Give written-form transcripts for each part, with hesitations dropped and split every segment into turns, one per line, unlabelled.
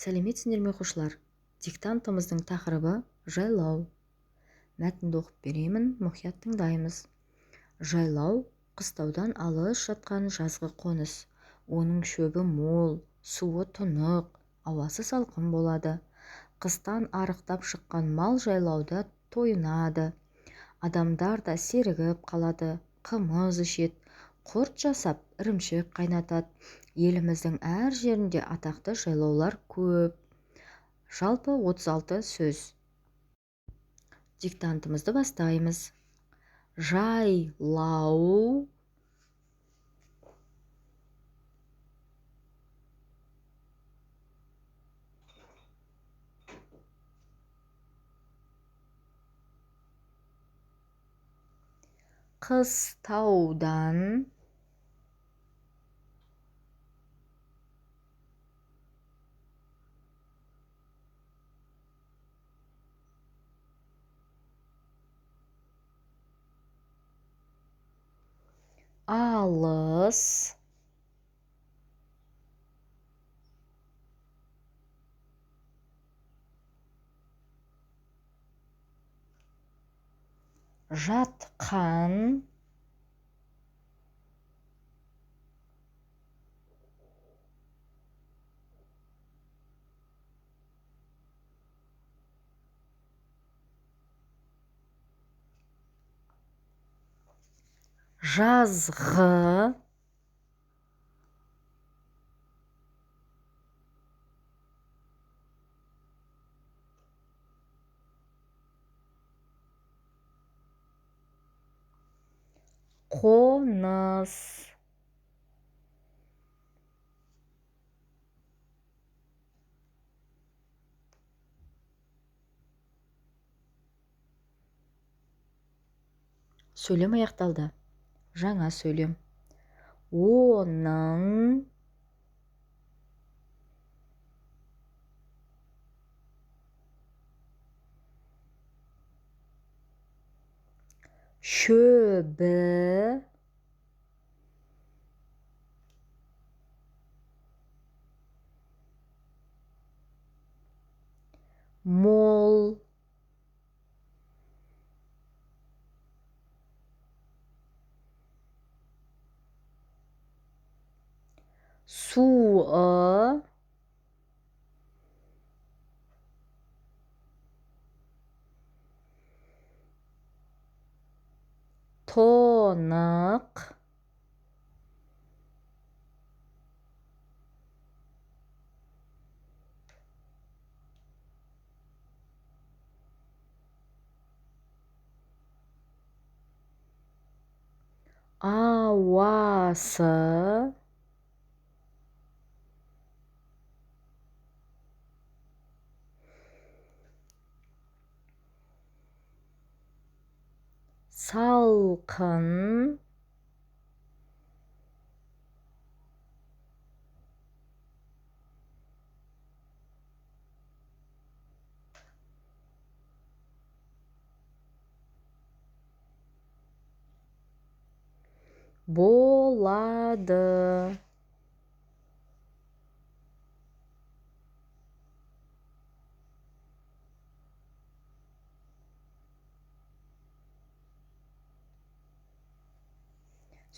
Сәлеметсіңдер ме, оқушылар? Диктантымыздың тақырыбы жайлау. Мәтінді оқып беремін, мұқият тыңдаймыз. Жайлау қыстаудан алыс жатқан жазғы қоныс. Оның шөбі мол, суы тұнық, ауасы салқын болады. Қыстан арықтап шыққан мал жайлауда тойынады. Адамдар да серігіп қалады, қымыз ішеді, құрт жасап, ірімшік қайнатады. Еліміздің әр жерінде атақты жайлаулар көп. Жалпы 36 сөз. Диктантымызды бастаймыз. Жайлау, қыстаудан, алыс, жатқан, жазғы, қоныс. Сөйлем аяқталды. Жаңа сөйлем. Оның шөбі мол, суы тұнық, ауасы салқын, болады.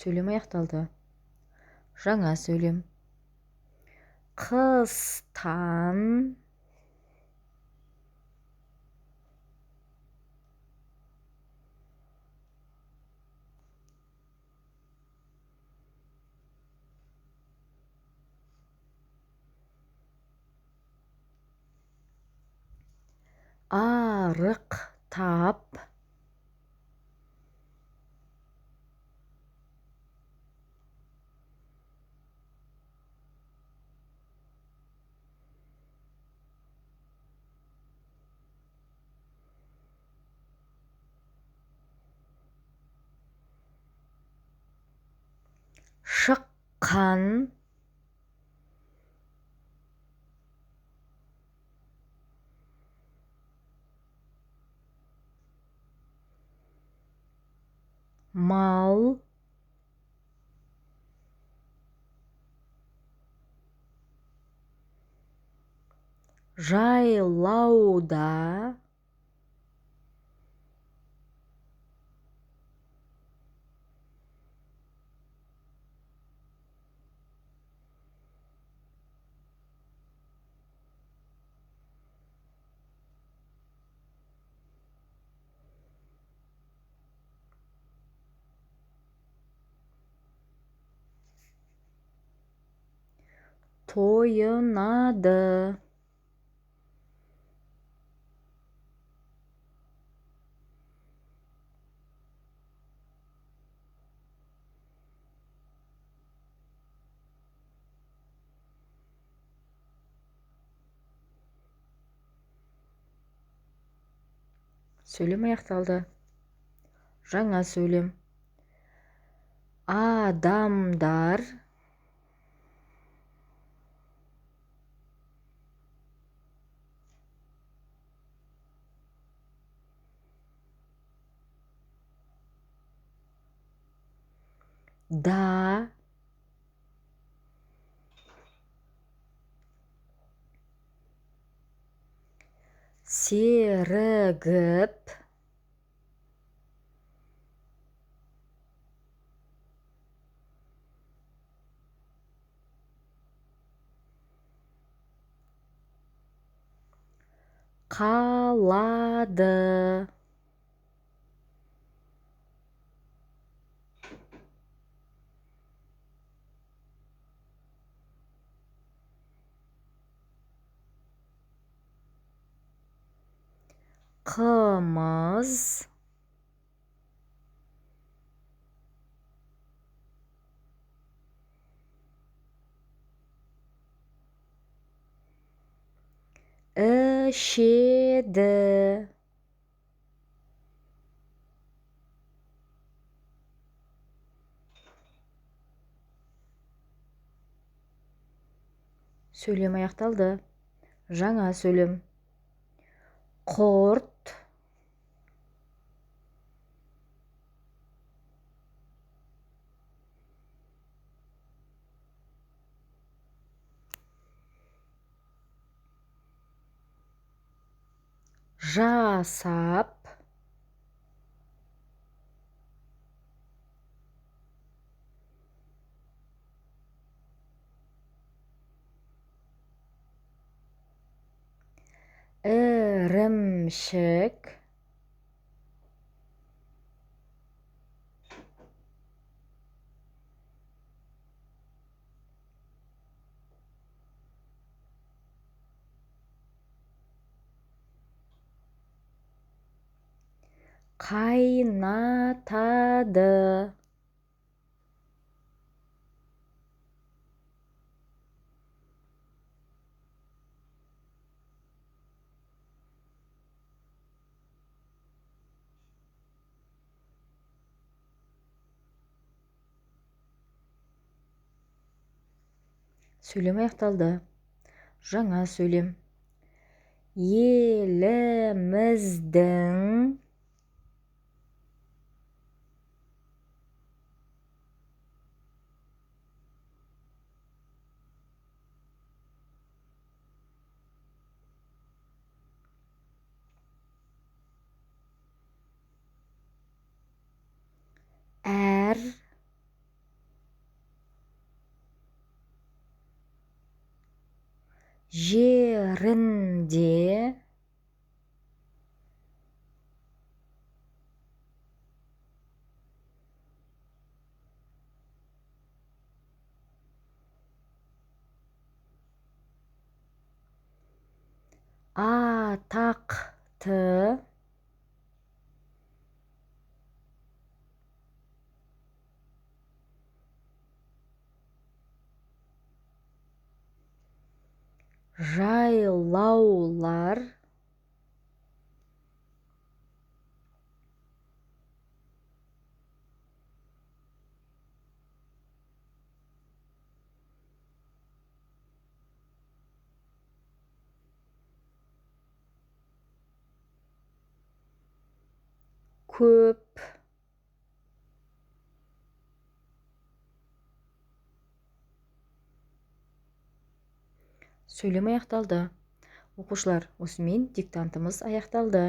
Сөйлем аяқталды. Жаңа сөйлем. Қыстан арықтап, шыққан, мал, Жайлауда тойынады. Сөйлем аяқталды. Жаңа сөйлем. Адамдар да серігіп қалады. Қымыз ішеді. Сөйлем аяқталды. Жаңа сөйлем. Құрт жасап ірімшік қайнатады. Сөйлем аяқталды. Жаңа сөйлем. Еліміздің әр жерінде атақты жайлаулар көп. Сөйлем аяқталды. Оқушылар, осымен диктантымыз аяқталды.